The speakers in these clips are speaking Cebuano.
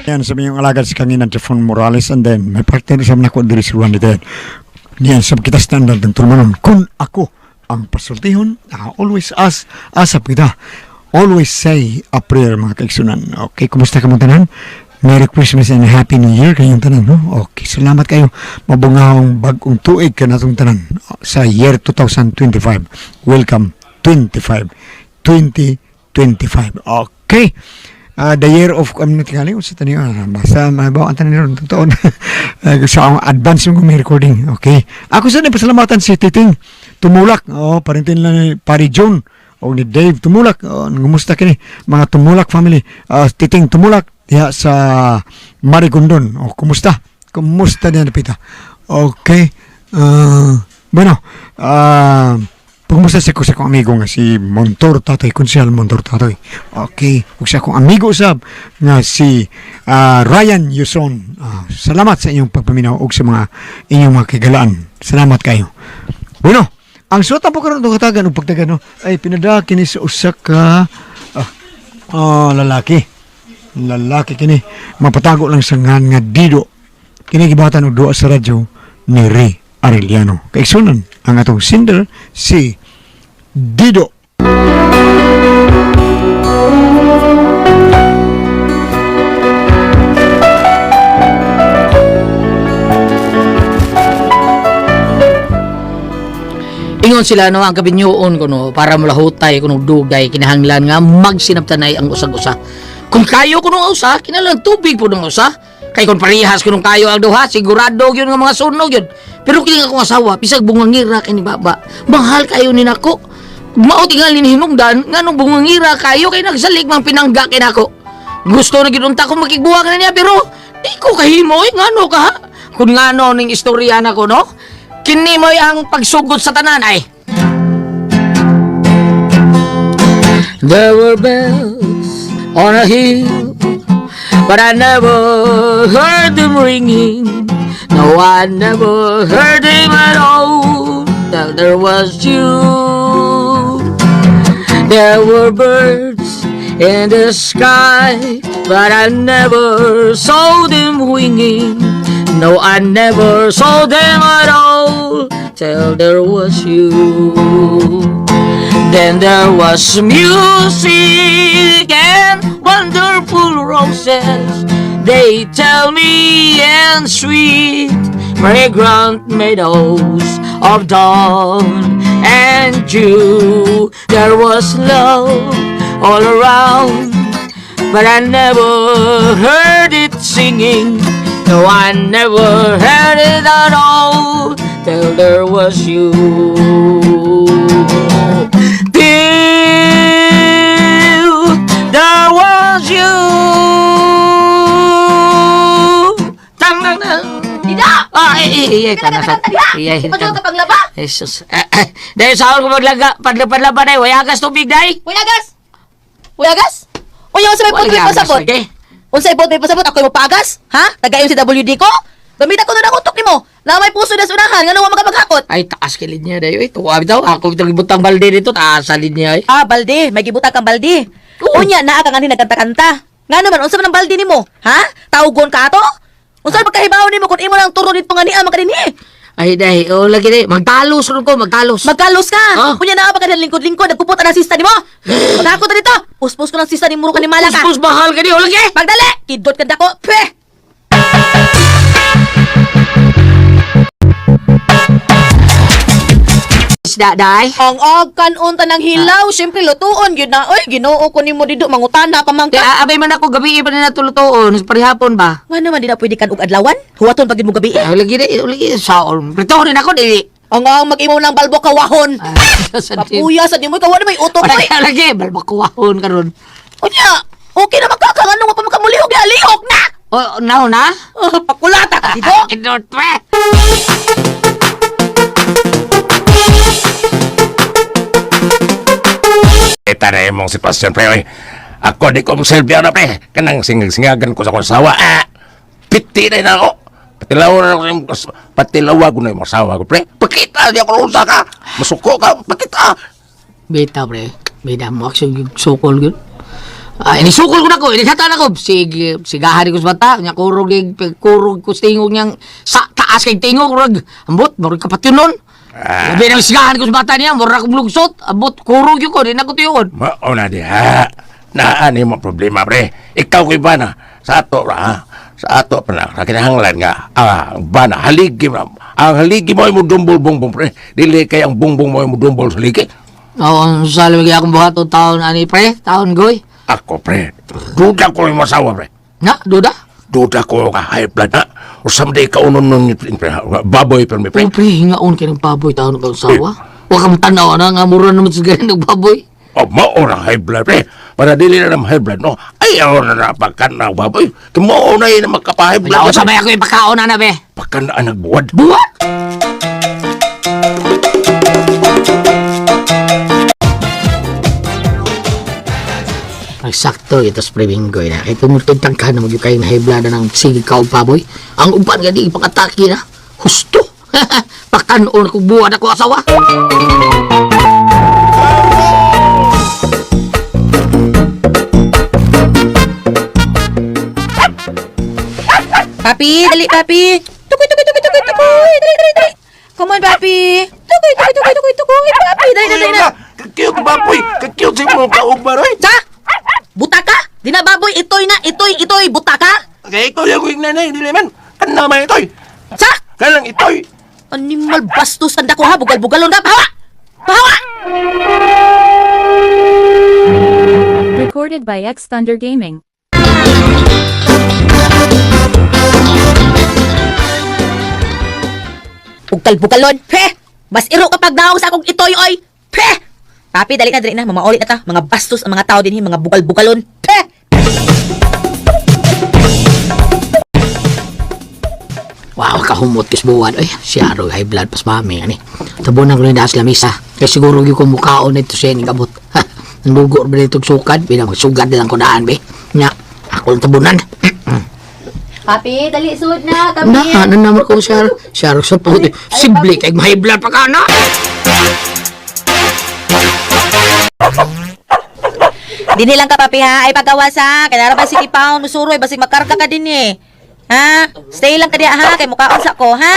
Yan sa iyong alagad si Kanginan Jeffon Morales and then may partner sa mga ko diri si Juan Diten. Niyan sa kita standard ng tulumanon. Kung ako ang pasultihon, always ask, asap kita. Always say a prayer, mga kaigsunan. Okay, kumusta ka mo tanan? Merry Christmas and Happy New Year kayong tanan, no? Okay, salamat kayo. Mabungahong bagong tuig ka natong tanan sa year 2025. Welcome 25. 2025. Okay. The year of ano tingali unsa tani basta mabaw ang tanan ron totoo sa akong advance yung may recording. Okay, ako sa pasalamatan si Titing Tumulak, oh, parentin lang ni Pari John o ni Dave Tumulak. Oh, ngumusta kini mga Tumulak family. Titing Tumulak diha sa Marigondon. Oh, kumusta kumusta diha napita? Okay, bueno, pagmusta sa ko sa akong amigo nga si Montor Tatoy, Konsehal Montor Tatoy. Okay, ug sa akong amigo usab nga si Ryan Yuson. Salamat sa inyong pagpaminaw ug sa mga inyong mga kigalaan. Salamat kayo. Bueno, ang suot po karon itong katagan ug pagtagan, no, ay pinada kini sa usa ka lalaki. Lalaki kini mapatago lang sa ngan nga Dido. Kini gibatan og duwa sa radyo ni Ray Arellano. Kaigsunan ang atong sender si Dido. Ingon sila, no, ang kabinyoon kuno para mulahutay kuno dugay kinahanglan nga magsinabtanay ang usag-usa. Kung kayo kuno ang usa, kinahanglan tubig pud ang usa. Kay kung parehas kuno kayo ang duha, sigurado gyud nga mga sunog yun. Pero kini nga akong asawa, bisag bungangira kay ni baba. Mahal kayo ni nako. Mao tingali ni hinungdan nganong bungangira kayo kay nagsalig mang pinangga kay nako. Gusto na gyud unta ko makigbuwang na niya pero di ko kahimo eh, ngano ka? Kung ngano ning istorya nako, no? Kini mo'y ang pagsugod sa tanan ay. There were bells on a hill, but I never heard them ringing. No, I never heard them at all till there was you. There were birds in the sky, but I never saw them winging. No, I never saw them at all till there was you. Then there was music and wonderful roses. They tell me and sweet fragrant meadows of dawn and dew. There was love all around, but I never heard it singing. No, I never heard it at all till there was you. Till there was you. Tang tang tang. Dida! Ah, eh, eh, eh, Kaya kana ka diha! Eh, eh, Padulong ka paglaba! Jesus. Eh, eh, dahil sa ako maglaga, padlapadlaba day, way agas tubig day. Uy, agas! Uy, agas! Uy, unsa may Wala putri agas, pasabot? okay. Unsa may putri pasabot? Ako'y mapaagas? Ha? Tagayon si WD ko? Gamita ko na ng utok nimo. Na may puso na sa unahan, ngano wa magapaghakot? Ay, taas kilid niya dayo. Ito, bitaw, ako itong ibutang balde dito, taas salid niya ay. Ah, balde, may gibutang kang balde. Oo. Unya naa kang anhi nagkanta-kanta. Ngano man unsa man ang balde nimo? Ha? Tawgon ka ato? Unsa man pagkahibaw nimo kung imo lang turno dito nga niya makadinhi? Ay, day, oh, lagi day. Magtalos ron ko, magtalos. Magkalos ka. Ah. Unya naa pa ka lingkod-lingkod, nagpupot ang sista nimo. Maghakot na dito. Puspos ko ng sista nimo ka ni mala ka. Puspos, bahal ka di, oh, lagi. Pagdali! Kidot ka dako. Peh! Isda, day. Ang agkan unta ng hilaw, syempre lutuon gyud na. Oy, Ginoo ko nimo didto mangutana pa man Di, ka. abay man ako, gabi pa na natulutoon. Parihapon ba? Nga naman di na pwede kan og adlawan. Huwaton pag gid mo gabi. Eh. Ay, lagi day, oh, lagi. Saon. Prito rin ako, di. Ang mag-imo ng balbo kawahon. Ay, sa din. Kapuya sa nimo kawa na may utok oy. Lagi, lagi. Balbakuwahon ka ron. Unya, okay na magkaka ngano wa pa makamulihok na lihok na. Oh, now na? Oh, pakulata ka dito. Kinot, pre. Ita na imong sitwasyon, pre. Oy. Ako di ko masilbi na, pre. Kanang singag-singagan ko sa akong asawa. Ah, piti na yun ako. Patilaw na ako yung patilaw ko na yung asawa ko, pre. Pakita, di ako usa ka. Masuko ka, pakita. Beta, pre. Beta mo. Action yung sukol yun. Ah, inisukol ko na ko, inisata na ko. Sige, sigahan ko sa bata, nya kurog kurog ko sa tingog niyang sa taas kay tingog rag. Ambot, murag kapatyon nun. Ah. Labi nang sigahan ko sa bata niya, murag akong lugsot. Ambot, kurog yun ko, di na ko tiyon. Mao na diha. Naa ni mo problema, pre. Ikaw kay bana sa ato ra, ha? Sa ato pa na sa kinahanglan nga ah, ang bana haligi mo. Ang haligi mo ay mo dumbol bongbong, pre. Dili kay ang bongbong mo ay mo dumbol sa haligi. Oo, ang sali magiging akong buhat o taon ani pre, taon goy. Ako, pre. Duda ko yung masawa, pre. Na, duda? Duda ko ka high blood na. Usam di ka unon nun, pre. Baboy pa mi, pre. Oh, pre, hingaon kay ng baboy taon kang sawa. Wa kang tanaw na nga mura naman sa ganyan ng baboy. Oh, mao na high blood, pre. Para dili na ng high blood, no? Ay, ako na napakan na baboy. Mao na yun na magkapa-high blood. Wala ko sabay ako ipakaon na na, be. Pakan na nagbuwad. Buhat! Ay, sakto ito sa Preminggoy na. Kaya tumutugtang ka na magyukay na hiblada ng sige ka baboy. Ang uban nga di ipakataki na. Husto! Pakanon kung buwan ako asawa. Papi, dali papi. Tukoy, tukoy, tukoy, tukoy, tukoy. Dali, dali, dali. Come on, papi. Tukoy, tukoy, tukoy, tukoy, tukoy. Papi, dali, dali, dali. Ka-cute baboy! Ka-cute si mo kaubar, oy! Sa? Buta ka? Di na baboy, itoy na, itoy, itoy, buta ka? Kaya ikaw yung kuing nanay, dili man. Kan naman itoy. Sa? Kanang itoy. Animal bastos ang dako ha, bugal-bugalon ka. Pahawa! Pahawa! Recorded by X Thunder Gaming. Bugal-bugalon. Pe! Mas iro kapag daw sa akong itoy, oy! Pe! Papi, dali na, dali na. Mamauli na ta. Mga bastos ang mga tao din, mga bugal-bugalon. Pe! Wow, kahumot kis buwan. Ay, siya ro high blood pas mami ani. Tabunan ko ni daas lamisa. Kay siguro gyud ko mukaon nito siya ning abot. Ha, Nandugo ra ba dito sukad? Bilang sugad na lang ko daan be. Nya, ako lang tabunan. Papi, dali, sud na. Kami. Na, ano naman ko siya? Siya ro sa puti. Sibli kay high blood pa ka na. Dini lang ka, papi, ha? Ay, pagawas, ha? Kaya ba City Pound, musuroy, basig makarga ka din, eh. Ha? Stay lang ka diya, ha? Kay mukhaon sa ko, ha?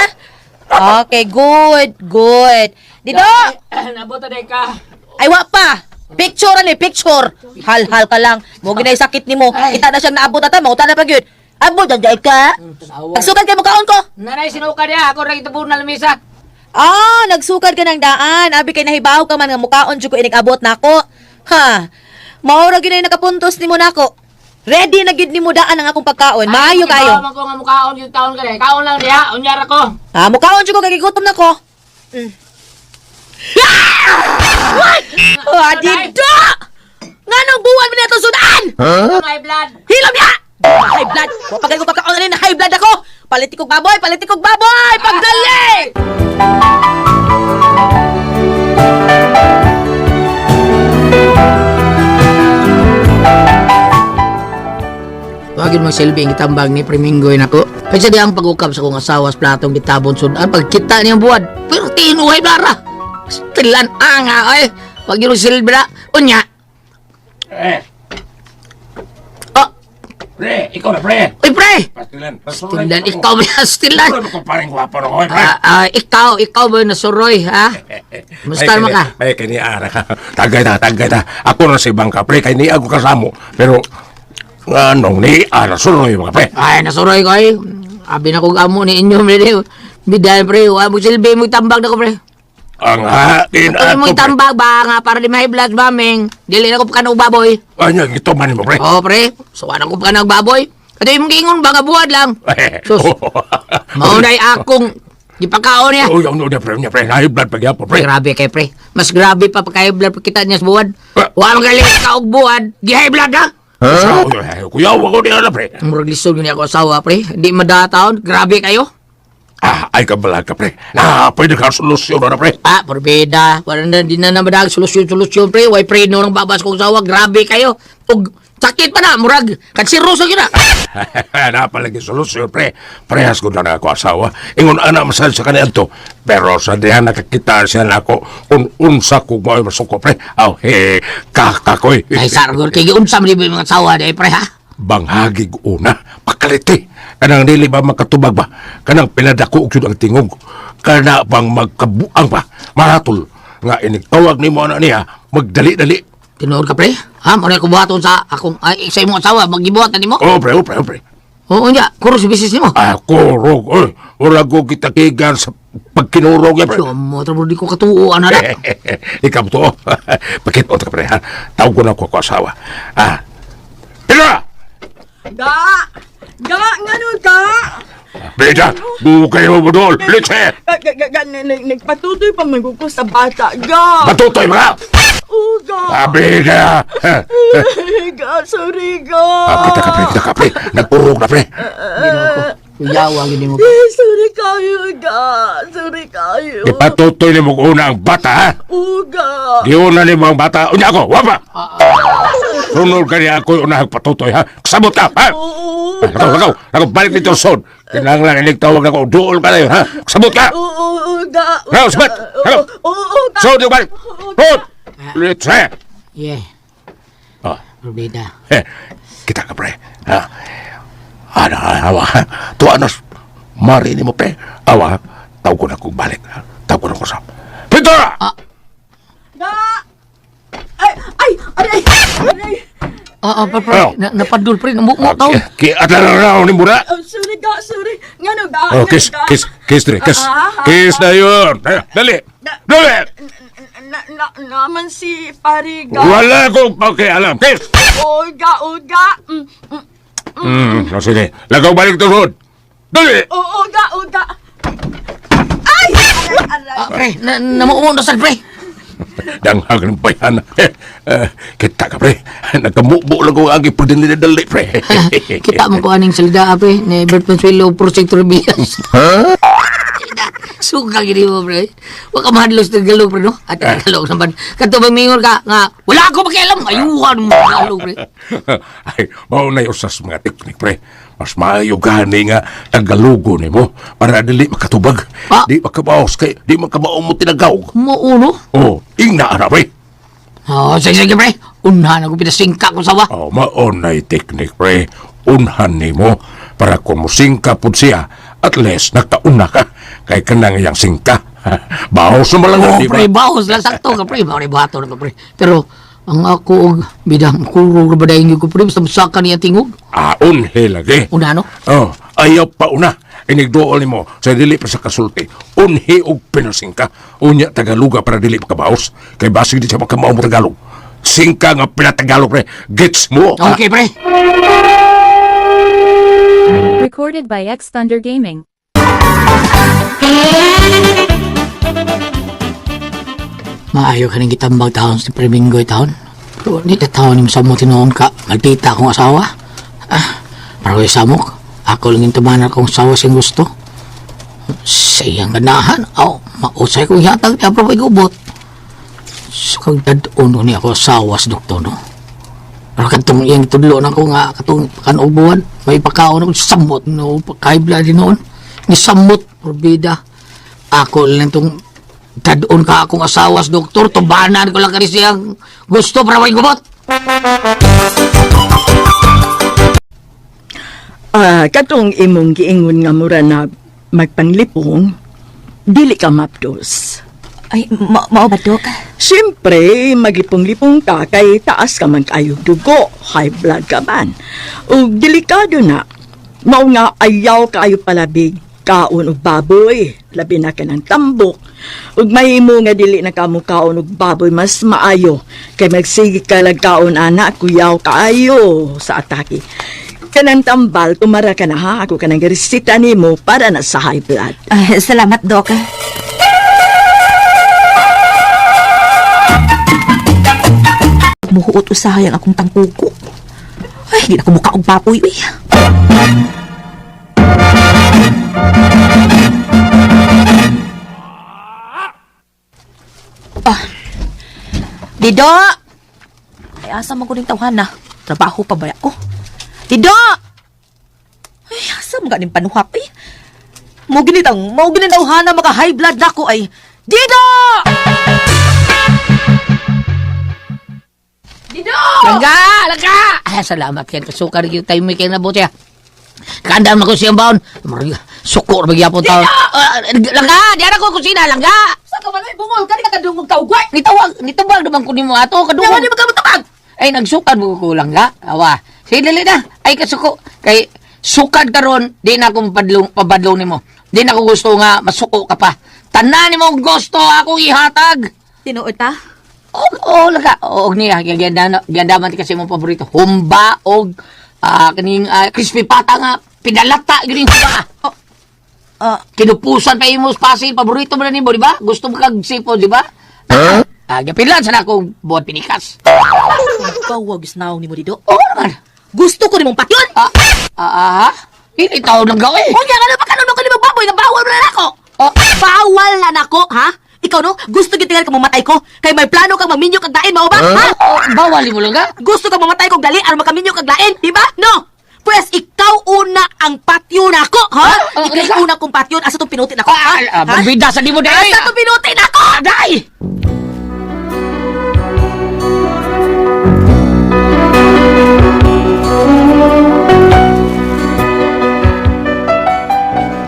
Okay, good, good. Dito! Nabot na ka. Ay, wa pa! Picture, ano eh, picture! Hal-hal ka lang. Mo ginay sakit nimo. Kita na siyang naabot ata, mauta na pa gyud. Abot na dahil ka. Nagsukad kay mukhaon ko. Nanay sinuka niya ako ra gitabunan lamisa. Ah, nagsukad ka ng daan. Abi kay nahibaw ka man nga mukaon jud ko inig-abot nako. Ha. Mao ra gyud ay nakapuntos nimo nako. Ready na gyud nimo daan ang akong pagkaon. Maayo kayo. Man ko nga mukaon yung taon ka eh. Kaon lang diha, unya ra ko. Ah, mukaon jud ko kay gigutom na ko. Mm. Ah! Ah, dito! Nganong buwan man nato sudan? High blood. Hilom niya! High blood! Wa pa kay ko pagkaon ani na high blood ako. Palitikog baboy, palitikog baboy! Pagdali! Wagin mo silbi ang itambag ni Priminggoy nako. Kaysa di ang pag-ukab sa kong asawa sa platong gitabon sudan pagkita niyang buwan. Pero tinuhay bara. Stilan anga ay. Wag yun silbi na. Unya. Eh, Oh, pre, ikaw na, pre. uy pre. Pastilan. Stilan ikaw ba yan? Stilan. Ikaw ko parang gwapo na ko, eh, pre. Ah, ah, ikaw ba yung nasuroy, ha? Musta naman ka? Ay, kani ara ka. Tagay ta, tagay ta. Ako na si bangka, pre. Kay ni ako kasamo. Pero, anong ni ara, suroy mga pre. Ay, nasuroy ko ay. Abi na kong amo ni inyo, pre. Bidayan, pre. Wa mo silbi mo tambag na ko, pre. Ang hatin Ay, ato, mo pre. tambag ba nga para di mahiblas ba, ming? Dili na ko pagkanong baboy. Ano, ito man mo, pre. Oo, pre. Suwan ako pa ng baboy. Kato yung giingon ba nga buwad lang. Sus, maunay akong gipakaon niya. Oh, yung una, pre, pre. Nahiblan pag yapo, pre. Grabe kay pre. Mas grabe pa pagka-high kita niya sa buwad. Wa man galing ka og buwad. Gi-high blood ha. Huh? Kuya, wag ko niya na, pre. Murag lisod yun ako asawa pre. Di madataon. Grabe kayo. Ah, ay kabala ka, pre. Na, pwede ka solusyon na, pre. Ah, porbeda. Wala na, di na na madag solusyon-solusyon pre. Way pre no ng babas kong asawa. Grabe kayo. Ug Sakit pa na, murag kanseroso gyud na. Napalagi solusyon, pre. Parehas ko na ako asawa. Ingon ana masal sa kaniadto. Pero sa diha nakakita siya na ako kung unsa ko mo masuko, pre. Aw, he, kakakoy. Ay sargor kay giunsa man di mga asawa di pre ha. Banghagig una, pakaliti. Kanang dili ba makatubag ba? Kanang pinadako og jud ang tingog. Kana bang magkabuang ba? Maratol nga inigtawag nimo ana niya, magdali-dali. Tinuod ka pre? Ha, mo na ko buhaton sa akong ay, sa imong asawa magibuhat na nimo. Oh, pre, oh, pre, oh, pre. Oo nya, kuros business nimo. Ah, kurog, oy. Wala ko kitakigan sa pagkinurog ya, pre. Mo trabo di ko katuo ana na. Ikaw to. Pakit ka pre, ha? Tawag ko na ko ako asawa. Ah. Pedro! Ga! Ga! Ngano ga? Beda! Bukay mo budol! Litse! Ga, ga, ga, ga, nagpatutoy pa man ko sa bata. Ga! Patutoy mga! Oh, ga! Ah, Beda! Ga, sorry, ga! Ah, kita ka pre, kita ka pre. Nagurog na pre. Ginoo ko. Kuyawa gid nimo. Eh, sorry kayo, ga! Sorry kayo. Ipatutoy ni mo una ang bata, ha? Oh, ga! Giuna ni mo ang bata. Unya ako, wapa! Sunod ka niya ako una patutoy, ha? Kasabot ka, ha? Oo, Lakaw, lakaw, lakaw, balik dito, son. Kinahanglan inig tawag ako, duol ka na yun, ha? Kasabot ka! Oo, oo, ga! Oo, Hello, Smith! ga. Hello! Oo, oo, ga! Sunod yung balik! Sunod! Litse! Yeah, Ah, Rubida. eh, kita ka, pre. Ha? Ano, awa, tuwa na, mari ni mo, pre. Awa, tawag ko na kung balik. Ha? Tawag ko na ko sa... Pintura! Ga! Ay, ay, aray! Aray! Ah, ah, pre, Ano? na, napadul pre, mo mo taon. Ki, at lang na ni muna. Oh, sorry, ga! Sorry! Ngano, ga? Oh, Ngano, kiss, ga? kiss, kiss, dire, kiss. Ah, ah, Kiss na yun. Eh, dali, dali. Na, na, naman si pare, ga. Wala akong pakialam. Kiss! Oh, ga, oh, ga. Mm, mm. Oh, sige. Lagaw balik to, Rod. Dali! Oo, ga, oh, ga. Ay! Aray, aray. Ah, pre, na namuo na sad pre. Danghag ng bayan. Eh, eh, kita ka, pre. Nagkamubo lang ko ang ipagdinidali, pre. Kita mo ko aning salida ah, pre ni Bert Consuelo Projector Bias. Suka gini mo pre. Wa ka mahadlos Tagalog pre no. At Tagalog naman. Kadto bang mingon ka nga wala ako pakialam ayuhan mo Tagalog pre. Ay, mao na yung usas mga teknik, pre. Mas maayo gani nga Tagalogo nimo para dili makatubag. Ah. Di makabaos kay di makabao mo tinagaw. Mo uno. Oh, ingna ra pre. Oh, sige sige pre. Unhan ako pinasingka ko sawa. Oh, mao na teknik, pre. Unhan nimo para kung musingka pud siya, at least nakauna ka kay kanang iyang singka. Baos na malang Oh, di ba? pre, baos lang sakto ka pre. Mao ni buhaton ka pre. Pero ang ako og bidang kurog ra ba dayon ko pre basta musaka niya tingog. Ah, unhe lagi. Una no. Oh, ayaw pa una. Inigduol nimo sa dili pa sa kasulti. Unhi og pinasingka. Unya Tagaluga para dili makabaos. Kay basig di siya makamao mo Tagalog. Singka nga pinatagalog pre. Gets mo? ah? Okay pre. Recorded by X Thunder Gaming. Maayo ka ning gitambag taon si Preminggoy taon. Pero di ta taon ni sa mo tinuon ka. Maldita akong asawa. Ah, para ko samok. Ako lang yung tumanan akong asawa siyang gusto. Sa iyang ganahan. Aw, mausay kong yatag niya pero igubot. Sa kag dadon ko ni ako asawa sa doktor no. Pero katong iyang tudlo na ko nga katong kanubuan. May pagkaon ako samot no. Pagkaibla din noon. Ni samot porbida. Ako lang tong dadon ka akong asawa sa doktor, tubanan ko lang kani siyang gusto para may gubot. Ah, katong imong giingon nga mura na magpanglipong, dili ka mapdos. Ay, mao ba, Dok? Siyempre, maglipong-lipong ka kay taas ka man kayo dugo, high blood ka man. Ug delikado na. Mao nga ayaw kayo palabig kaon og baboy, labi na ka ng tambok. Ug mahimo nga dili na kamo kaon og baboy mas maayo kay magsige ka lag kaon ana kuyaw kaayo sa atake. Kanang tambal, tumara ka na ha, ako kanang resita nimo para na sa high blood. Ah, salamat, Dok. Muhuot usahay ang akong tangkuko. Ay, di na ko muka og baboy, uy. Ah. Dido! Ay, asa mo ko ning tawhan na? Trabaho pa ba ako? Dido! Ay, asa mo ganing panuhap eh? Mo ginitang, mo ginitawhana maka high blood nako ay. Dido! Dido! Langga! Langga! Ay, salamat kay kasukar gyud tayo may kay nabuti ah. Kaandam ako siyang baon. Suko ra magyapon taon. Ah, langga! Diyan ako kusina, langga! Sa ka man ay bungol ka ni kakadungog ka ugway. Nitawag, nitawag naman ko nimo ato kadungog. Yawan ni magkamutabag. Ay nagsukad mo ko langga. Awa. Sige dali na. Ay kasuko kay sukad karon di na ako mapadlong pabadlong nimo. Di na ako gusto nga masuko ka pa. Tanan nimo gusto akong ihatag. Tinuod ta? Og oh, laga. Og niya giandaman ti kasi mo paborito. Humba og kaning crispy pata nga pinalata gyud yung humba. Oh. Ah, Kinupusan pa imo pasin paborito mo na nimo, di ba? Gusto mo kag seafood, di ba? Huh? Ah, gapilan sa akong buhat pinikas. Ikaw wag isnaw nimo Dido. Oo naman. Gusto ko nimong patyon. Ah, ah, ah, Hindi tao lang gawin. Unya nga pa kanon ko nimo baboy nga bawal na nako. Oh. Bawal na nako, ha? Ikaw no, gusto gid ka mamatay ko kay may plano kang maminyo kag dain mao ba? Ha? Oh, bawal mo lang ka? Gusto ka mamatay kog dali aron makaminyo kag lain, di ba? No. Pwes ikaw una ang patyon nako, ha? Ah, ah, Ikaw una kong patyon asa tong pinuti nako, ha? Ah, ah, magbida sa di mo dai. Asa tong pinuti nako? Aday!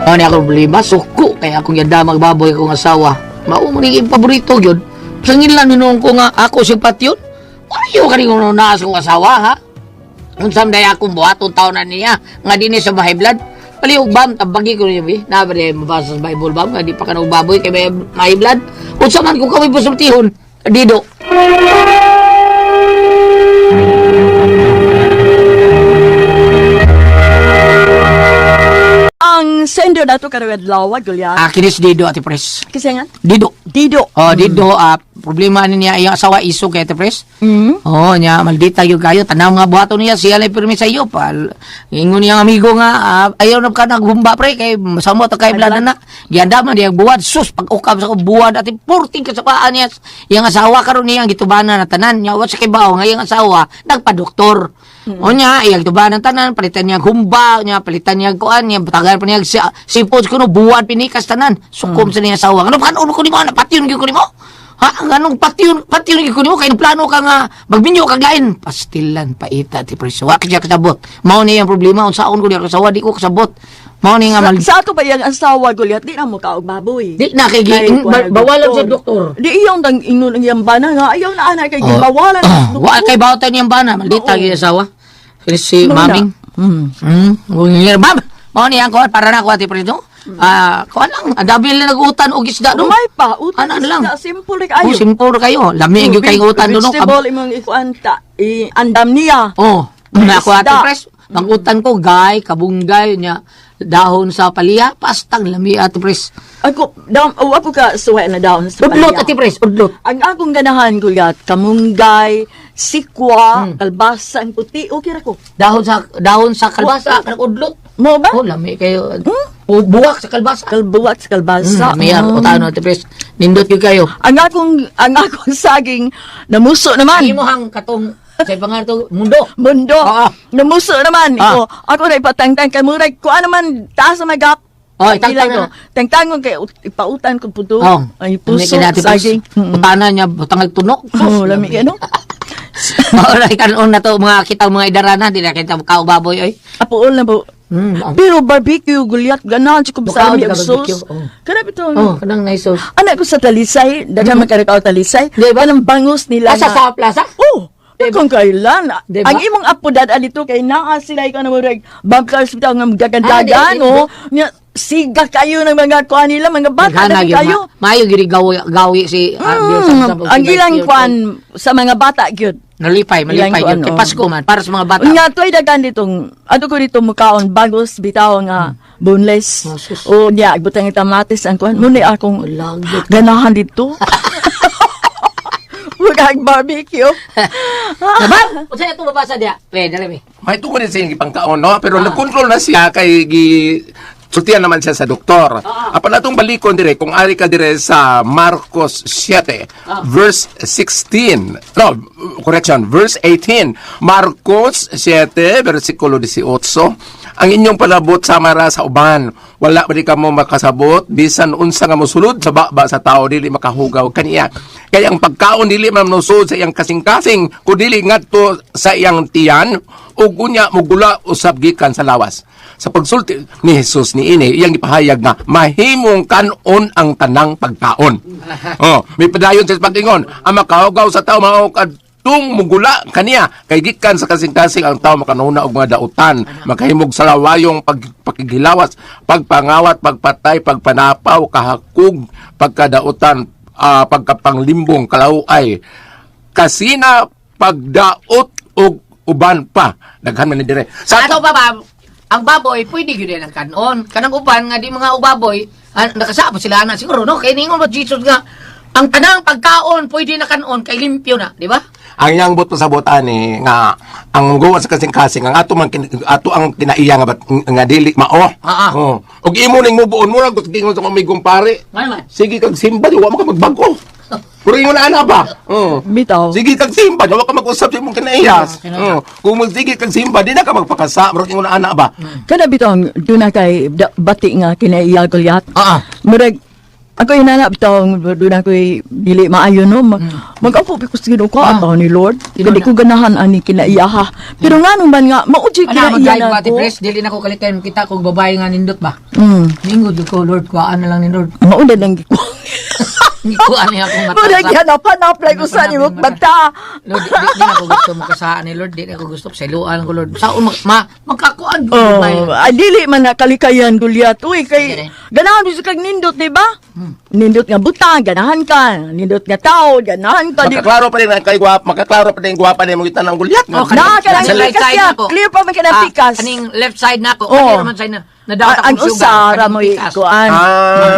Ano ako problema? Suko kay akong yada magbaboy akong asawa. Mao man yung paborito gyud. Sangin lang ninuong ko nga ako si patyon. Ayaw ka rin naa sa akong asawa ha. Unsa man day akong buhaton taon na niya nga dinhi sa bahay blood. Palihog bam tabagi ko niya bi. Na ba mabasa sa Bible bam nga di pa ka baboy kay may may blood. Unsa man kung kami pasultihon dido. Ang sender nato karong adlaw, Gulya. Ah, kinis dido ati pres. Kasi nga, Dido. Dido. Oh, dido problema ni niya iyang asawa iso kay ati pres. Mm. Oo, niya maldita gyud kayo tanaw nga buhaton niya siya lay pirmi sa iyo pal. Ingon niyang amigo nga ayaw na ka naghumba pre kay masamo ta kay blada na. Giandaman niya buwad sus pag ukab sa ko buwad ati purting kasapaan niya. Iyang asawa karon niya ang gitubanan na tanan niya wa sa kay bao nga iyang asawa nagpa-doktor. O niya, iyang gitubanan tanan palitan niya humba niya palitan niya kuan niya butagan pa niya seafood kuno buwad pinikas tanan. Sukom sa niya asawa. Ano kanon ko nimo na patyon gyud ko nimo. Ha, anong patyon, patyon gyud ko nimo kay plano ka nga magminyo kag lain. Pastilan paita ti presyo. Wa kay kasabot. Mao ni ang problema unsaon ko niya kasawa di ko kasabot. Mao ni nga mal Sa ato pa yang asawa, Goliath, di na mo kaog baboy. Di na kay Kay kuwan, bawalan sa doktor. Di iyong tang ingon ang iyang bana nga ayaw na anay kay gibawalan Oh, sa doktor. wa kay bawtan niyang bana, maldita Oo. gyud asawa. Kini si Mao na. maming. Ngir bam. Mao ni ang kuan para na ko ati presyo. Ah, kuan lang, ang dami lang nag-utan og isda do. Umay pa, utan Ano lang. isda, simple ra Oh, kayo. simple ra kayo. Lami gyud kay utan do no. Vegetable imong ikuan ta, i andam niya. Oh, na ako ate Isda. pres. Mangutan ko gay, kabunggay nya dahon sa palya, pastang lami ate pres. Ako down, oh, ako ka suway na down sa Udlot palya. ate pres, udlot. Ang akong ganahan Goliath, kamunggay, sikwa, kalbasa, ang puti, okay ra ko. Dahon sa kalbasa, kanang udlot. Mo ba? Oh, lami kayo. O, buwak sa kalbasa. Kalbuwat sa kalbasa. Lami mm, utano ate pres. Nindot gyud kayo. Ang akong saging namuso naman. Imo hang katong sa pangalan to mundo. Mundo. Oo. Namuso naman. Ah. Iko, ako na ipatangtang kay murag kuan naman taas sa magap. Oh, itangtang Ilay ko. na. Tangtangon kay ipautan ko puto. Oh, Ay puso lami kay ate Pres. saging. Utana niya butang tunok. Oh, lami kay no. Maura kanon na to mga kita mga idarana di na kita kaubaboy oy. Apuol na po. Pero barbecue gulyat ganahan si Bukaon kubsami ka ang barbecue, sauce. oh. Kana bitaw. Oh, kanang nice sauce. Anak ko sa talisay, daghan man ka talisay. Di ba? Kanang bangus nila. Asa sa plaza? Oh, Diba? kung kailan. Diba? Ang imong apo dad alito kay naa sila ikaw na murag bangkars bitaw nga dagan-dagan Ah, di- oh. Nya siga kayo ng mga kuan nila mga bata Naghanag na yun, kayo. maayo gyud gawi gawi si Ang ilang kuan sa mga bata gyud. Nalipay, malipay Ilang gyud kuan, kay oh. Pasko man para sa mga bata. Nga toy dagan ditong ato ko dito mukaon bagos bitaw nga boneless. Oh, sus. O niya butang tamatis ang kuan mo ni akong Lagot. ganahan dito. Wag barbecue. Nabam, unsa ato mabasa diya? Pre, dali mi. May tungkol din sa iyang ipangkaon, no? Pero nag-control na siya kay gi Sultian naman siya sa doktor. Apan atong balikon dire kung ari ka dire sa Marcos 7 verse 16. No, correction, verse 18. Marcos 7 versikulo 18. Ang inyong palabot sama ra sa uban. Wala ba di ka mo makasabot bisan unsa nga mosulod sa baba sa tao dili makahugaw kaniya. Kaya ang pagkaon dili man mosulod sa iyang kasing-kasing kun dili ngadto sa iyang tiyan ug unya mogula usab gikan sa lawas. Sa pagsulti ni Jesus niini, iyang ipahayag nga mahimong kanon ang tanang pagkaon. Oh, may padayon sa pag-ingon, ang makahugaw sa tao mao kadtong mugula kaniya kay gikan sa kasing-kasing ang tao makanuna og mga dautan, makahimog sa lawayong pagkigilawas, pagpangawat, pagpatay, pagpanapaw, kahakug, pagkadautan, pagkapanglimbong, kalaway, kasina, pagdaot og uban pa. Daghan man ni dire. Sa ato pa ba, ang baboy, pwede yun din ang kanon. Kanang uban nga di mga ubaboy, nakasabot sila na siguro, no? Kaya ningon ba Jesus nga, ang tanang pagkaon, pwede na kanon, kay limpyo na, di ba? Ang iyang buot sa ani nga ang gawa sa kasing-kasing ang ato man ato ang kinaiya nga bat, nga dili mao. Oh. Og imo ning mubuon mo ra gingon sa amigong pare. Nga naman. Sige kag simba di wa man ka magbago. Pero ingon ana ba? Oh. Bitaw. Sige kag simba, di wa ka mag-usab sa imong kinaiyas. Kinaiya. Oh. Kung magsige kag simba, di na ka magpakasa, murag ingon ana ba? Kana bitaw doon na kay bati nga kinaiya Goliath. Murag ako inana bitaw doon na ko'y dili maayo no. Mag-ampo ko sa Ginoo ko ataw ni Lord. Tinuod Kadi ko ganahan ani kinaiya ha. Pero ngano man nga mao jud Ana, kinaiya mag-drive na ko, Ate ko. Pres, dili na ko kalikayan kita kung babae nga nindot ba? Ningod ko, Lord, kuhaan na lang ni Lord. Mao na lang gikuha. Kuhaan niya akong mata. Murag hanap-hanap lang ko sa ni mata. Lord, di na ako gusto makasaan ni Lord. Di na ako gusto. Siluan ko, Lord. Saan magkakuan? Oh, ay, dili man na kalikayan Goliath. Uy, kay Sige. ganahan mo sa kag nindot, di ba? Nindot nga butang, ganahan ka. Nindot nga tao, ganahan ka. Di Makaklaro pa rin ang kay gwapa, makaklaro pa rin ang gwapa ni mo kita ng gulyat. Oh, Na, kanang Sa left pikas side siya. na ako. Clear pa man kanang pikas. Kaning left side na ako. Oh. Kanang man side na. Nadawat Ang akong sugar. usa ra Kaning mo pikas. kuan.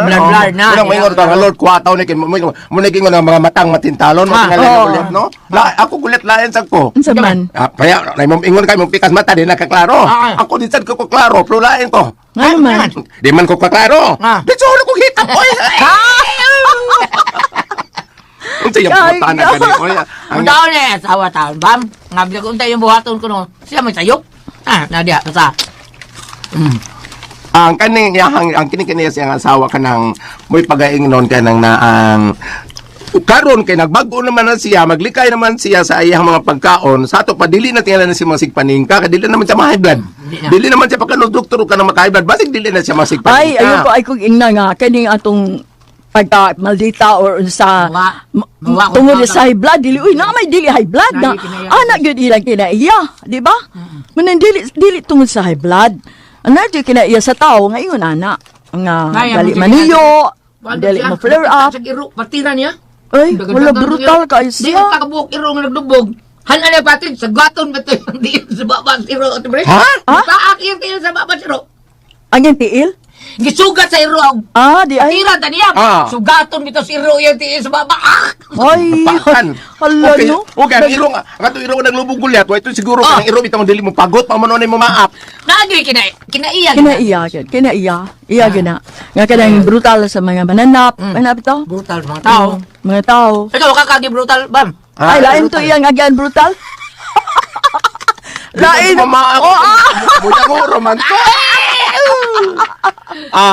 Blur-blur na. Unang moingon ka nga, Lord, kuwataw ni kay mo mo naging ng mga matang matintalon, mo tingali Oo. na gulyat, no? La, ako gulyat lain sa ko. Unsa man? Kaya, na mo ingon kay mong pikas mata di nakaklaro. Ako di sad ko ko klaro, pero lain ko. Ngano man? Di man ko kaklaro. Di so ko hitap oy. Unsa yung Ay, putana gani oy? Ang taon na eh, asawa taon. Bam, nga bila ko unta yung buhaton ko no. Siya may sayop. Nadia, basta. Ang kaning iyahang ang kini kini siyang asawa kanang mo'y pagaingnon kanang na ang karon kay nagbago naman na siya, maglikay naman siya sa iyang mga pagkaon. Sa ato pa dili na tingala na siya masigpaningka, kay dili naman siya ma-high blood. Dili na. Dili naman siya pagka doktor ka na maka-high blood, basig dili na siya masigpaningka. Ay, ayun ko ay kong ingna nga kaning atong pagka maldita or unsa Mawa. Mawa kung tungod tao. sa high blood dili uy na may dili high blood na Naay kinaiya. anak gyud ilang kinaiya, di ba? Manan dili dili tungod sa high blood, ana gyud kinaiya sa tao nga ingon ana nga Ay, dali ang maniyo, Wala dali siya. mo flare up. Sa iro, partira niya. Ay, Dagan-dagan wala brutal niya. kaayo Di siya. ka kabuok iro nga nagdubog. Hanan niya patid, sa gaton ba ito yung diin sa baba sa iro? Ate Pres? Ha? Ha? Paak yung tiil sa baba sa iro. Ang iyang tiil. Gisugat sa iro ang di ay. Tira ta niya. Sugaton bitaw sa iro yung tiil sa baba. Ay, Pakan. hala Okay, no. okay, ang iro nga, ang ato iro nga naglubog gulyat, wa ito siguro kanang iro bitaw dili mo pagot pa man mo maap. Naagyoy kinaiya. Kinaiya gyud, kinaiya. Iya gyud na. Nga kanang brutal sa mga mananap, mananap ito. Brutal mga tao. Mga tao. Ikaw kakagi brutal bam. Ay, lain to iyang agyan brutal. Lain. Mamaap. Oh, Buta ko romanto.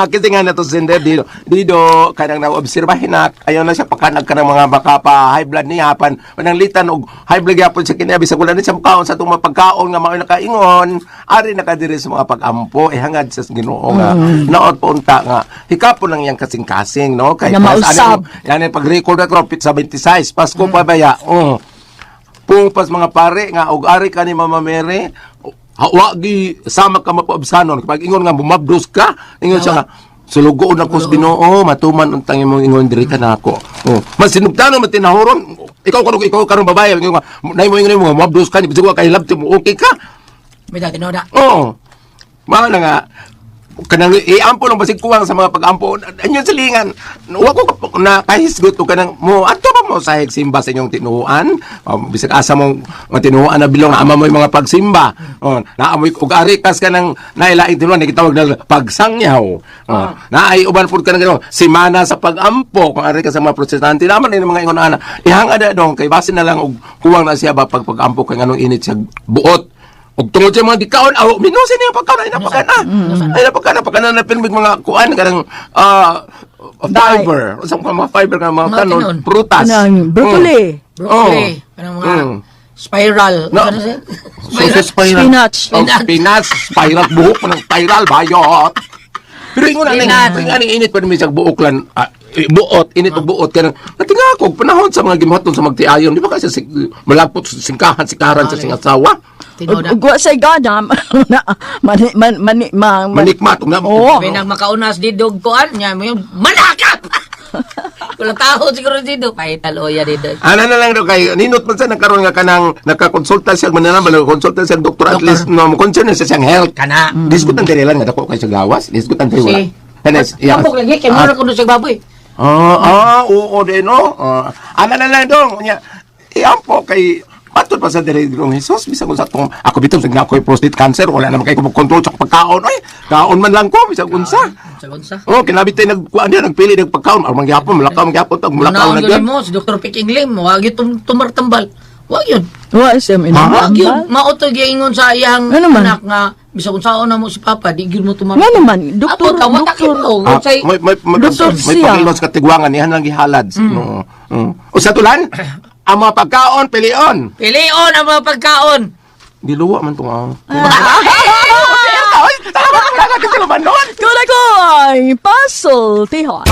Kasi nga na to sender dito. Dito kanang naobserbahin na ayaw na siya pakanag kanang mga baka pa high blood niya pan pananglitan og high blood gyapon sa kiniya bisag wala na siya mukaon sa atong mapagkaon nga mao'y nakaingon ari nakadiri sa mga pag-ampo eh hangad sa Ginoo nga naot po unta nga hikapon lang iyang kasing-kasing no kay Nga mausab. Yan ang pag-record na pit sa 26 Pasko pa baya. Oh. Pungpas mga pare nga og ari ka ni Mama Mary, wa gi sama ka mapaabsanon kapag ingon nga bumabdos ka, ingon siya nga sulugoon ako sa Ginoo, matuman untang imong ingon diri ka nako. Oh, mas sinugtanon man tinahuron, ikaw karon babae ingon nga nay mo ingon mo mabdos ka ni bisag wa kay labti mo okay ka. May dati no da. Oo. Mao na nga Kanang iampo lang basig kuwang sa mga pag-ampo. Anyon silingan. Wa ko na kahisgot og kanang mo adto ba mo sa simba sa inyong tinuan? Bisag asa mong mga tinuan na bilong ama mo yung mga pagsimba. Oh, naamoy og ari kas kanang nailaing tinuan gitawag na pagsangyaw. Oh, naay uban pud kanang gano, simana sa pag-ampo kung ari ka sa mga protestante naman ini mga ingon ana. Ihanga dong kay basin na lang og kuwang na siya ba pag pag-ampo kay nganong init siya buot. Og tungod sa mga gikaon, aw, minusin niya pagkaon, ay napakana. Ay napakana, pagkana na pinbig mga kuan, kanang fiber. Sa mga fiber nga mga Mga kanon, tinon. prutas. Kanang broccoli. Broccoli. Oh. Kanang mga spiral. No. Ano siya? So, spiral. Spinach. Oh, spinach, spiral, buhok pa ng spiral, bayot. Pero ingon na Spinach. ning aning init pa ni sa buok lan, buot, init og buot kanang natinga ako panahon sa mga gimuhaton sa magtiayon, di ba kasi malagpot sa singkahan, sikaran sa singasawa. Tinuod na. Ug wa say gana na mani man mani ma, Manikmat og na. Oo. May nang makaunas didog kuan niya mo yung manakap. Walang tao siguro dito. Pahitaloya dito. Ana na lang daw kay ninot man sa nagkaroon nga kanang nakakonsulta siya mananambal nakakonsulta siya doktor at Doktor. least no concern na siya siyang health. Kana. Disgot ang diri lang nga dako kay sa gawas, disgot ang diri wala. Si. Tanes, iya. Tambok lagi kay mura kuno sa baboy. Ah, oo din no. Ana na lang dong nya. Iampo kay Matod pa sa diri dong Jesus bisag unsa tong ako bitong sa ako'y prostate cancer wala naman kay ko control sa pagkaon oy. Kaon man lang ko bisag unsa. Sa unsa. Oh, kinabit tayo nagkuan diyan nagpili ng pagkaon. Ang mangyapon mulakaw mangyapon tag mulakaw Unaon na yun gyud. mo si Dr. Piking Lim, wag yun tumartambal. Wag yun. Wa siya Wag minambal. yun. Mao to giingon sa iyang Ano man? anak nga bisag unsaon na mo si Papa, di gyud mo tumartambal. Nga naman, doktor, Ako, tawag doktor. ko. Ah, Unsay may, Doktor may siya. pagilon sa katigwangan, ihan lang gihalad. No. O sa tulan, ang mga pagkaon, pilion. Pilion ang mga pagkaon. Giluwa man itong ah. Ay, tama ka, wala ka kasi naman nun. Kung ako ay puzzle, tihon.